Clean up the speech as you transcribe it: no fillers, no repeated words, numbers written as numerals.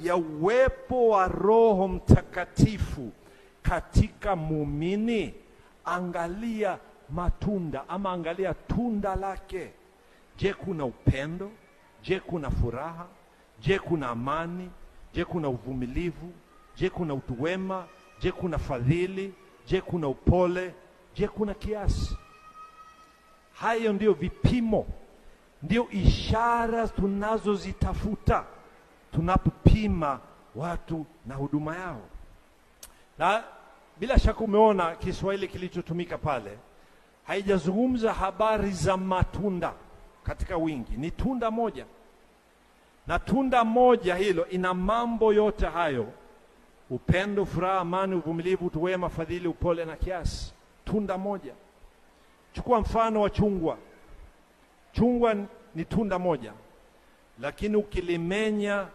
ya uwepo wa Roho Mtakatifu katika muumini, angalia matunda ama angalia tunda lake. Je, kuna upendo? Je, kuna furaha? Je, kuna amani? Je, kuna uvumilivu? Je, kuna utu wema? Je, kuna fadhili? Je, kuna upole? Je, kuna kiasi? Hayo ndiyo vipimo, ndio ishara tunazozitafuta tunapopima watu na huduma yao. Na bila shaka umeona Kiswahili kilichotumika pale haijazungumza habari za matunda katika wingi, ni tunda moja, na tunda moja hilo ina mambo yote hayo: upendo, furaha, amani, uvumilivu, utu wema, fadhili, upole na kiasi. Tunda moja. Chukua mfano wa chungwa. Chungwa ni tunda moja, lakini ukilimenya